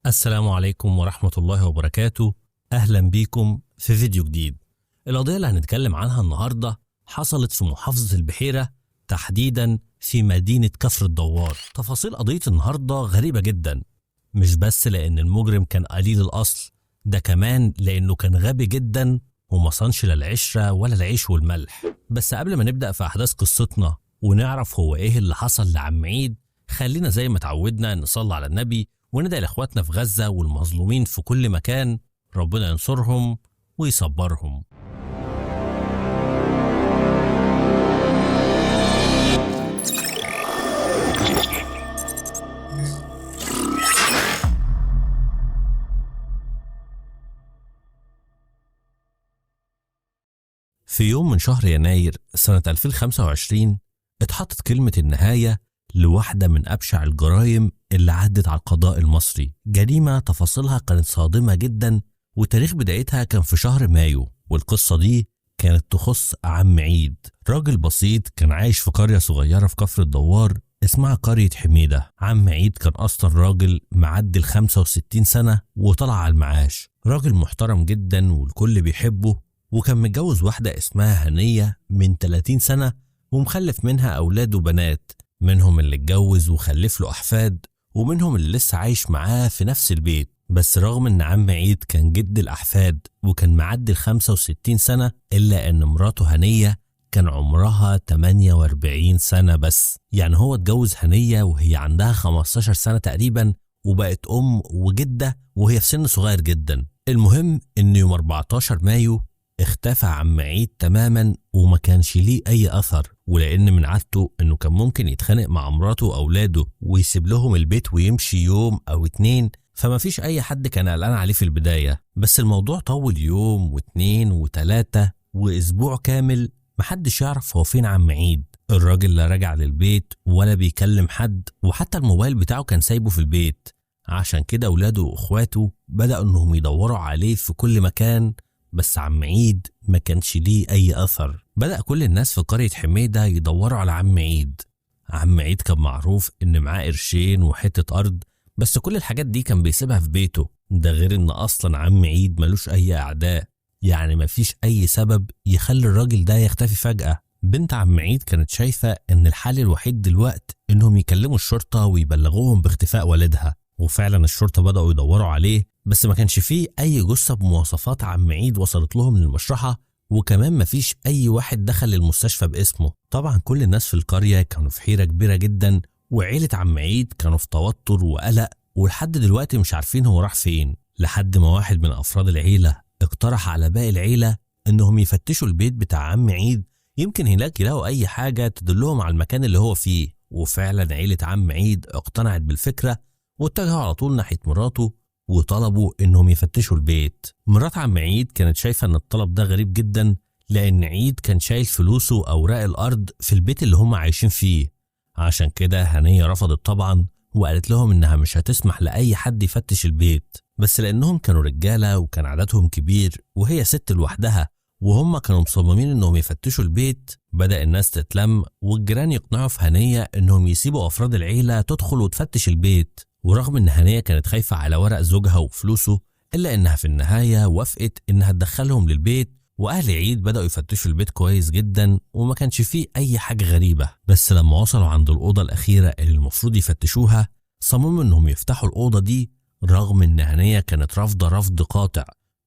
السلام عليكم ورحمة الله وبركاته. أهلا بيكم في فيديو جديد. القضية اللي هنتكلم عنها النهاردة حصلت في محافظة البحيرة، تحديدا في مدينة كفر الدوار. تفاصيل قضية النهاردة غريبة جدا، مش بس لأن المجرم كان قليل الأصل، ده كمان لأنه كان غبي جدا وما صانش لا العشرة ولا العيش والملح. بس قبل ما نبدأ في أحداث قصتنا ونعرف هو إيه اللي حصل لعم عيد، خلينا زي ما تعودنا نصلي على النبي وندعي لإخواتنا في غزة والمظلومين في كل مكان، ربنا ينصرهم ويصبرهم. في يوم من شهر يناير سنة 2025 اتحطت كلمة النهاية لواحدة من أبشع الجرائم اللي عدت على القضاء المصري. جريمة تفاصيلها كانت صادمة جدا، وتاريخ بدايتها كان في شهر مايو. والقصة دي كانت تخص عم عيد، راجل بسيط كان عايش في قرية صغيرة في كفر الدوار اسمها قرية حميدة. عم عيد كان أصلا راجل معدي 65 سنة وطلع على المعاش، راجل محترم جدا والكل بيحبه، وكان متجوز واحدة اسمها هنية من 30 سنة ومخلف منها أولاد وبنات، منهم اللي اتجوز وخلف له أحفاد، ومنهم اللي لسه عايش معاه في نفس البيت. بس رغم ان عم عيد كان جد الأحفاد وكان معدي 65 سنة، إلا ان مراته هنية كان عمرها 48 سنة بس. يعني هو اتجوز هنية وهي عندها 15 سنة تقريبا، وبقت أم وجدة وهي في سن صغير جدا. المهم ان يوم 14 مايو اختفى عم عيد تماما وما كانش ليه أي أثر. ولأن من عادته إنه كان ممكن يتخانق مع مراته وأولاده ويسيب لهم البيت ويمشي يوم أو اتنين، فما فيش أي حد كان قلقان عليه في البداية. بس الموضوع طول يوم واتنين وتلاتة وأسبوع كامل محدش يعرف هو فين عم عيد. الراجل لا رجع للبيت ولا بيكلم حد، وحتى الموبايل بتاعه كان سايبه في البيت. عشان كده أولاده وأخواته بدأوا إنهم يدوروا عليه في كل مكان، بس عم عيد ما كانش ليه أي أثر. بدأ كل الناس في قرية حميدة يدوروا على عم عيد. عم عيد كان معروف إن معاه قرشين وحتة أرض، بس كل الحاجات دي كان بيسيبها في بيته. ده غير إن أصلا عم عيد ملوش أي أعداء، يعني مفيش أي سبب يخلي الراجل ده يختفي فجأة. بنت عم عيد كانت شايفة إن الحل الوحيد دلوقت إنهم يكلموا الشرطة ويبلغوهم باختفاء والدها، وفعلا الشرطة بدأوا يدوروا عليه، بس ما كانش فيه أي جثة بمواصفات عم عيد وصلت لهم للمشرحة، وكمان ما فيش أي واحد دخل للمستشفى باسمه. طبعا كل الناس في القرية كانوا في حيرة كبيرة جدا، وعيلة عم عيد كانوا في توتر وقلق، ولحد دلوقتي مش عارفين هو راح فين. لحد ما واحد من أفراد العيلة اقترح على باقي العيلة إنهم يفتشوا البيت بتاع عم عيد، يمكن هناك يلاقوا أي حاجة تدلهم على المكان اللي هو فيه. وفعلا عيلة عم عيد اقتنعت بالفكرة واتجهوا على طول ناحية مراته وطلبوا انهم يفتشوا البيت. مرات عم عيد كانت شايفة ان الطلب ده غريب جدا، لان عيد كان شايل فلوسه واوراق الارض في البيت اللي هم عايشين فيه. عشان كده هنية رفضت طبعا، وقالت لهم انها مش هتسمح لأي حد يفتش البيت. بس لانهم كانوا رجالة وكان عددهم كبير وهي ست لوحدها، وهم كانوا مصممين انهم يفتشوا البيت، بدأ الناس تتلم والجيران يقنعوا في هنية انهم يسيبوا افراد العيلة تدخل وتفتش البيت. ورغم ان هنية كانت خايفة على ورق زوجها وفلوسه، الا انها في النهاية وافقت انها تدخلهم للبيت. واهل عيد بدأوا يفتشوا البيت كويس جدا وما كانش فيه اي حاجة غريبة. بس لما وصلوا عند الأوضة الأخيرة اللي المفروض يفتشوها، صمموا انهم يفتحوا الأوضة دي، رغم ان هنية كانت رافضة رفض قاطع،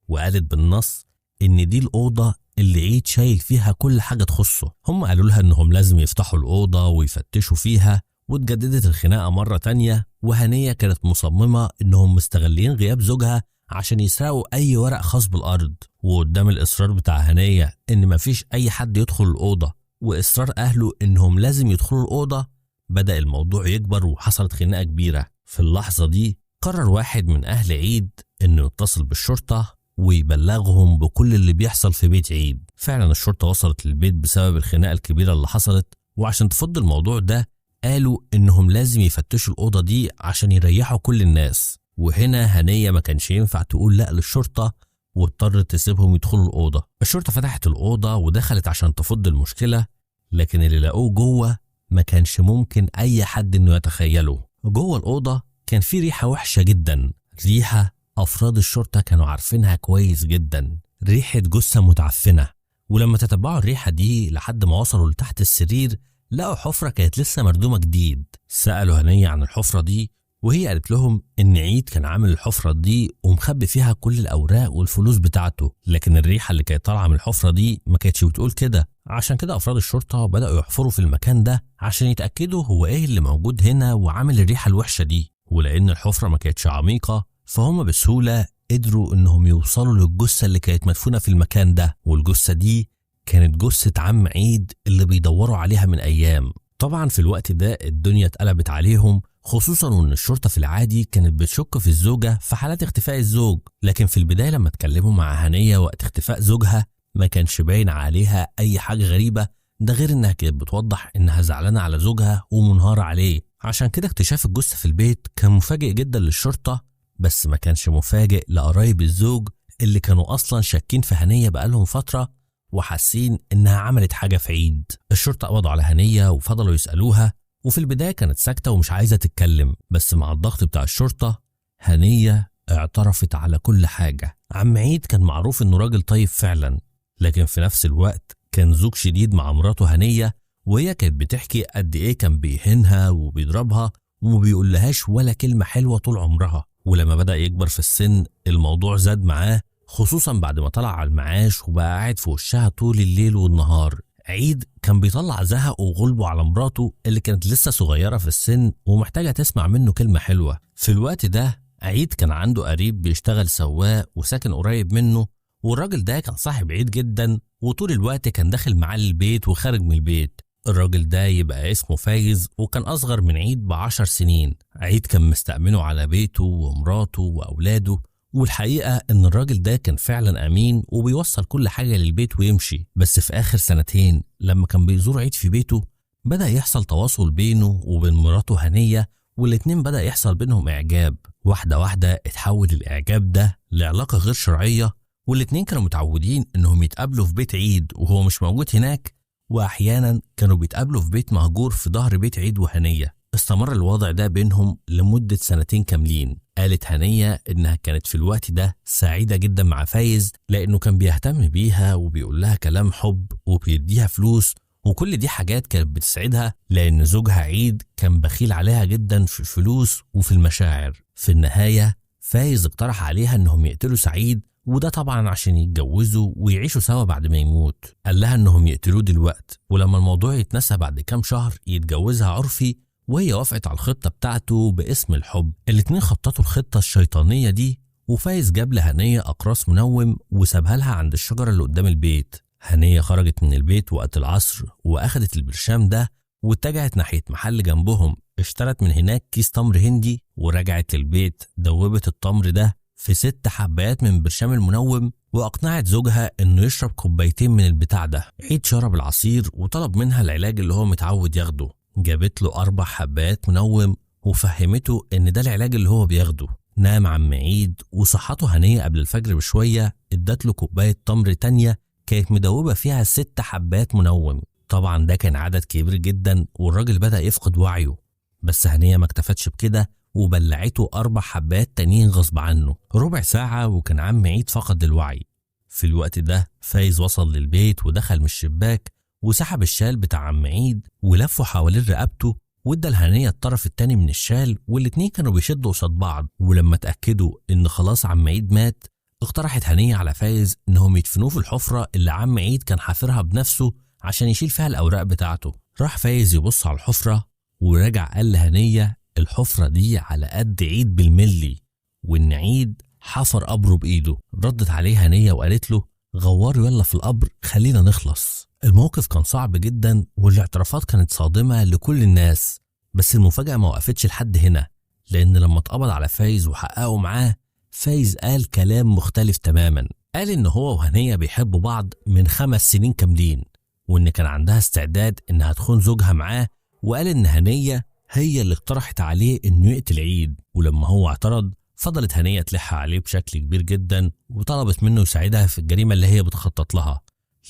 وقالت بالنص ان دي الأوضة اللي عيد شايل فيها كل حاجة تخصه. هم قالوا لها انهم لازم يفتحوا الأوضة ويفتشوا فيها، واتجددت الخناقة مرة تانية. وهنية كانت مصممة انهم مستغلين غياب زوجها عشان يسرقوا اي ورق خاص بالارض. وقدام الاصرار بتاع هنية ان مفيش اي حد يدخل الأوضة، واصرار اهله انهم لازم يدخلوا الأوضة، بدأ الموضوع يكبر وحصلت خناقة كبيرة. في اللحظة دي قرر واحد من اهل عيد انه يتصل بالشرطة ويبلغهم بكل اللي بيحصل في بيت عيد. فعلا الشرطة وصلت للبيت بسبب الخناقة الكبيرة اللي حصلت، وعشان تفض الموضوع ده قالوا انهم لازم يفتشوا الأوضة دي عشان يريحوا كل الناس. وهنا هنية ما كانش ينفع تقول لا للشرطة، واضطرت تسيبهم يدخلوا الأوضة. الشرطة فتحت الأوضة ودخلت عشان تفض المشكلة، لكن اللي لقوه جوه ما كانش ممكن أي حد إنه يتخيله. جوه الأوضة كان في ريحة وحشة جدا، ريحة أفراد الشرطة كانوا عارفينها كويس جدا، ريحة جثة متعفنة. ولما تتبعوا الريحة دي لحد ما وصلوا لتحت السرير لقوا حفرة كانت لسه مردومة جديد. سألوا هنية عن الحفرة دي وهي قالت لهم إن عيد كان عامل الحفرة دي ومخبي فيها كل الأوراق والفلوس بتاعته، لكن الريحة اللي كانت طالعة من الحفرة دي ما كانتش بتقول كده. عشان كده أفراد الشرطة بدأوا يحفروا في المكان ده عشان يتأكدوا هو إيه اللي موجود هنا وعامل الريحة الوحشة دي. ولأن الحفرة ما كانتش عميقة فهم بسهولة قدروا إنهم يوصلوا للجثة اللي كانت مدفونة في المكان ده، والجثة دي كانت جثة عم عيد اللي بيدوروا عليها من أيام. طبعا في الوقت ده الدنيا اتقلبت عليهم، خصوصا وان الشرطة في العادي كانت بتشك في الزوجة في حالات اختفاء الزوج، لكن في البداية لما اتكلموا مع هنية وقت اختفاء زوجها ما كانش باين عليها أي حاجة غريبة، ده غير انها كانت بتوضح انها زعلانة على زوجها ومنهارة عليه. عشان كده اكتشاف الجثة في البيت كان مفاجئ جدا للشرطة، بس ما كانش مفاجئ لقرايب الزوج اللي كانوا أصلا شاكين في هنية بقالهم فترة وحاسين إنها عملت حاجة في عيد. الشرطة قبضوا على هنية وفضلوا يسألوها، وفي البداية كانت ساكتة ومش عايزة تتكلم، بس مع الضغط بتاع الشرطة هنية اعترفت على كل حاجة. عم عيد كان معروف إنه راجل طيب فعلا، لكن في نفس الوقت كان زوج شديد مع مراته هنية، وهي كانت بتحكي قد إيه كان بيهينها وبيضربها وما بيقولهاش ولا كلمة حلوة طول عمرها. ولما بدأ يكبر في السن الموضوع زاد معاه، خصوصا بعد ما طلع على المعاش وبقى قاعد في وشها طول الليل والنهار. عيد كان بيطلع زهقه وغلبه على مراته اللي كانت لسه صغيرة في السن ومحتاجة تسمع منه كلمة حلوة. في الوقت ده عيد كان عنده قريب بيشتغل سواق وساكن قريب منه، والراجل ده كان صاحب عيد جدا وطول الوقت كان داخل معاه البيت وخارج من البيت. الراجل ده يبقى اسمه فايز وكان أصغر من عيد ب10 سنين. عيد كان مستأمنه على بيته ومراته وأولاده، والحقيقة إن الراجل ده كان فعلا أمين وبيوصل كل حاجة للبيت ويمشي. بس في آخر سنتين لما كان بيزور عيد في بيته بدأ يحصل تواصل بينه وبين مراته هنية، والاتنين بدأ يحصل بينهم إعجاب. واحدة واحدة اتحول الإعجاب ده لعلاقة غير شرعية، والاتنين كانوا متعودين إنهم يتقابلوا في بيت عيد وهو مش موجود هناك، وأحيانا كانوا بيتقابلوا في بيت مهجور في ظهر بيت عيد وهنية. استمر الوضع ده بينهم لمدة سنتين كاملين. قالت هنية إنها كانت في الوقت ده سعيدة جدا مع فايز لأنه كان بيهتم بيها وبيقول لها كلام حب وبيديها فلوس، وكل دي حاجات كانت بتسعدها لأن زوجها عيد كان بخيل عليها جدا في الفلوس وفي المشاعر. في النهاية فايز اقترح عليها إنهم يقتلوا سعيد، وده طبعا عشان يتجوزوا ويعيشوا سوا بعد ما يموت. قال لها إنهم يقتلوه دلوقتي، ولما الموضوع يتنسى بعد كام شهر يتجوزها عرفي، وهي وافقت على الخطة بتاعته باسم الحب. الاتنين خططوا الخطة الشيطانية دي، وفايز جاب لهنية أقراص منوم وسابها لها عند الشجرة اللي قدام البيت. هنية خرجت من البيت وقت العصر وأخدت البرشام ده واتجهت ناحية محل جنبهم، اشترت من هناك كيس تمر هندي ورجعت البيت، دوبت التمر ده في 6 حبايات من برشام المنوم وأقنعت زوجها إنه يشرب كوبايتين من البتاع ده. عيد شرب العصير وطلب منها العلاج اللي هو متعود ياخده، جابت له 4 حبات منوم وفهمته إن ده العلاج اللي هو بياخده. نام عم عيد وصحته هنية قبل الفجر بشوية، ادت له كوباية تمر تانية كانت مدوبة فيها 6 حبات منوم. طبعا ده كان عدد كبير جدا والراجل بدأ يفقد وعيه، بس هنية ما اكتفتش بكده وبلعته 4 حبات تانيين غصب عنه. ربع ساعة وكان عم عيد فقد الوعي. في الوقت ده فايز وصل للبيت ودخل من الشباك وسحب الشال بتاع عم عيد ولفه حوالين رقبته وادى الهنية الطرف التاني من الشال، والاتنين كانوا بيشدوا قصاد بعض. ولما اتأكدوا ان خلاص عم عيد مات، اقترحت هنية على فايز انهم يدفنوه في الحفرة اللي عم عيد كان حافرها بنفسه عشان يشيل فيها الأوراق بتاعته. راح فايز يبص على الحفرة ورجع قال لهنية الحفرة دي على قد عيد بالملي، وإن عيد حفر قبره بإيده. ردت عليه هنية وقالت له غور يلا في القبر خلينا نخلص. الموقف كان صعب جدا والاعترافات كانت صادمة لكل الناس، بس المفاجأة ما وقفتش لحد هنا، لأن لما اتقبض على فايز وحققوا معاه، فايز قال كلام مختلف تماما. قال إن هو وهنية بيحبوا بعض من 5 سنين كاملين، وإن كان عندها استعداد إنها تخون زوجها معاه، وقال إن هنية هي اللي اقترحت عليه إنه يقتل عيد. ولما هو اعترض فضلت هنية تلح عليه بشكل كبير جدا وطلبت منه يساعدها في الجريمة اللي هي بتخطط لها،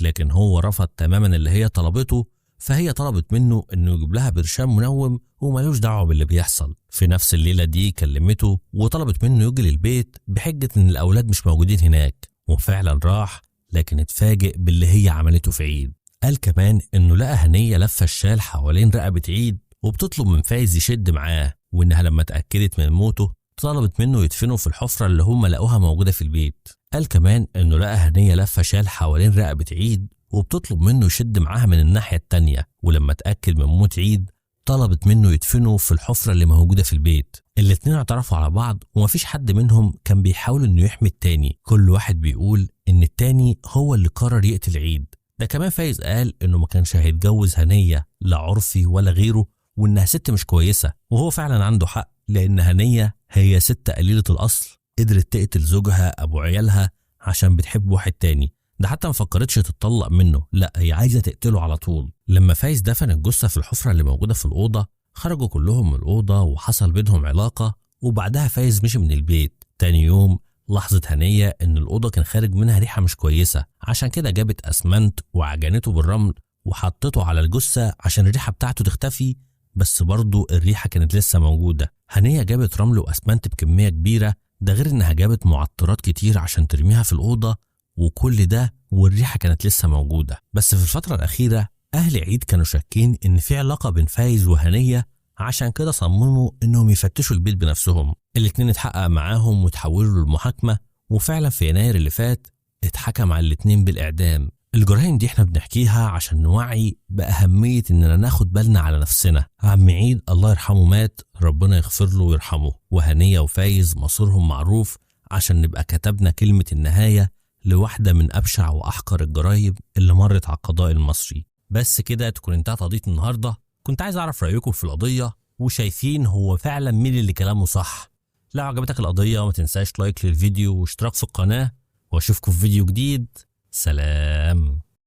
لكن هو رفض تماما اللي هي طلبته، فهي طلبت منه انه يجيب لها برشام منوم ومالوش دعوه باللي بيحصل. في نفس الليلة دي كلمته وطلبت منه يجي للبيت بحجة ان الاولاد مش موجودين هناك، وفعلا راح، لكن اتفاجئ باللي هي عملته في عيد. قال كمان انه لقى هنيه لفه الشال حوالين رقبة عيد وبتطلب من فايز يشد معاه، وانها لما اتاكدت من موته طلبت منه يدفنه في الحفرة اللي هم لقوها موجودة في البيت. قال كمان انه لقى هنيه لفه شال حوالين رقبة عيد وبتطلب منه يشد معاها من الناحية التانية، ولما اتاكد من موت عيد طلبت منه يدفنه في الحفرة اللي موجودة في البيت. الاتنين اعترفوا على بعض ومفيش حد منهم كان بيحاول انه يحمي التاني، كل واحد بيقول ان التاني هو اللي قرر يقتل عيد. ده كمان فايز قال انه ما كانش هيتجوز هنيه لا عرفي ولا غيره، وانها ست مش كويسة، وهو فعلا عنده حق، لان هنيه هي ست قليله الاصل، قدرت تقتل زوجها ابو عيالها عشان بتحب واحد تاني، ده حتى ما فكرتش تتطلق منه، لا هي عايزه تقتله على طول. لما فايز دفن الجثة في الحفرة اللي موجودة في الاوضة، خرجوا كلهم من الاوضة وحصل بينهم علاقة، وبعدها فايز مشي من البيت. تاني يوم لاحظت هنيه ان الاوضة كان خارج منها ريحه مش كويسة، عشان كده جابت اسمنت وعجنته بالرمل وحطته على الجثة عشان الريحة بتاعته تختفي، بس برضه الريحة كانت لسه موجودة. هنيه جابت رمل واسمنت بكمية كبيرة، ده غير انها جابت معطرات كتير عشان ترميها في الاوضة، وكل ده والريحه كانت لسه موجودة. بس في الفترة الاخيرة اهل عيد كانوا شاكين ان في علاقة بين فايز وهنيه، عشان كده صمموا انهم يفتشوا البيت بنفسهم. الاتنين اتحقق معاهم وتحولوا للمحاكمه، وفعلا في يناير اللي فات اتحكم على الاتنين بالاعدام. الجرائم دي احنا بنحكيها عشان نوعي بأهمية اننا ناخد بالنا على نفسنا. عم عيد الله يرحمه مات، ربنا يغفر له ويرحمه، وهنية وفايز مصيرهم معروف، عشان نبقى كتبنا كلمة النهاية لواحدة من أبشع وأحقر الجرائم اللي مرت على القضاء المصري. بس كده تكون انتهت قضية النهاردة. كنت عايز أعرف رأيكم في القضية، وشايفين هو فعلا مين اللي كلامه صح. لو عجبتك القضية ما تنساش لايك للفيديو واشتراك في القناة، واشوفكم في فيديو جديد. سلام.